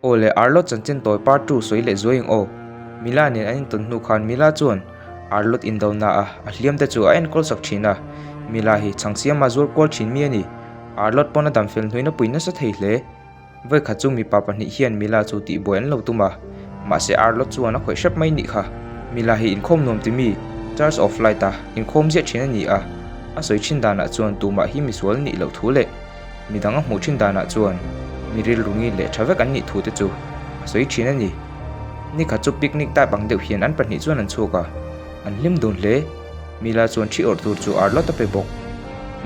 Aw le, Arlot chanchin tawi part ii sawi leh zuai ang aw. Mila nen an intawn hnu khan Mila chuan Arlot indona a a hliam te chu a enkawl sak thin a. Mila hi chhang siama zuar kual thin mi a ni. Arlot pawn a dam fel hnuin a pui nasa thei hle. Vawikhat chu mipa pahnih hian Mila chu tihbuai an lo tum a, mahse Arlot chuan a khawih hrep mai nih kha. Mila hi inkhawm nuam ti mi, Church of Light a inkhawm ziah thin a ni a, a sawi thin danah chuan tumah hi misual nih loh thu leh midang a hmuh thin danah chuan mi rilru ngil leh tha vek an nih thu te chu a sawi thin a ni. Nikhat chu picnic type ang deuh hian an pahnih chuan an chhuak a, an hlim dun hle. Mila chuan thi awrh tur chu Arlot a pe bawk.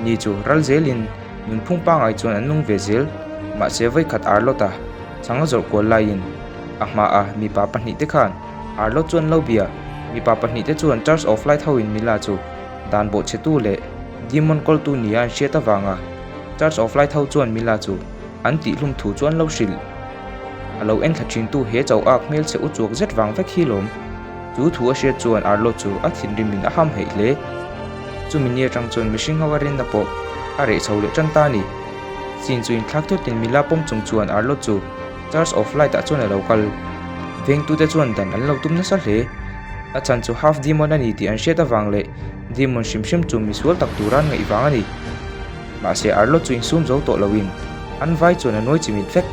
Ni chu ral zelin nunphung pangai chuan an nung ve zel. Mahse vawikhat Arlot a chhang a zawrh kual laiin a hmaah mipa pahnihte khan Arlot chuan lo bia. Mipa pahnihte chuan Church of Light hoin Mila chu dan bawhchhetu leh demon kawltu nia an hriat avanga Church of Light ho chuan Mila chu an tihhlum thu chu an lo hrilh. A lo enthla thintu he chauh ak hmelchhe u chuak zet vang vek hi lawm. Chu thu a hriat chuan Arlo chu a thinrimin a ham heih hle. Chumi ni atang chuan mihring ho a rinna pawh a reh chho leh tan ta a ni. Scene chu inthlak thutin Mila pawm chung chuan Arlo chu Church of Light ah chuan a lo kal. Vengtute chuan dan an lo tum nasa hle. A chhan chu half demon a ni tih an hriat avang leh demon hrim hrim chu misual tak tura an ngaih vang a ni. Mahse Arlo chu insum zo tawh loin an vai chuan a nuai chimit vek.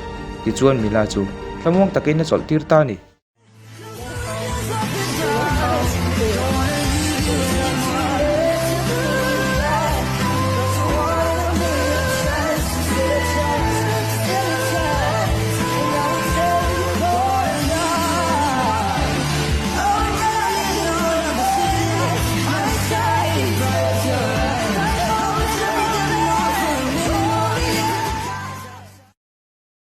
Tichuan Mila chu thlamuang takin a chawlh tir ta a ni.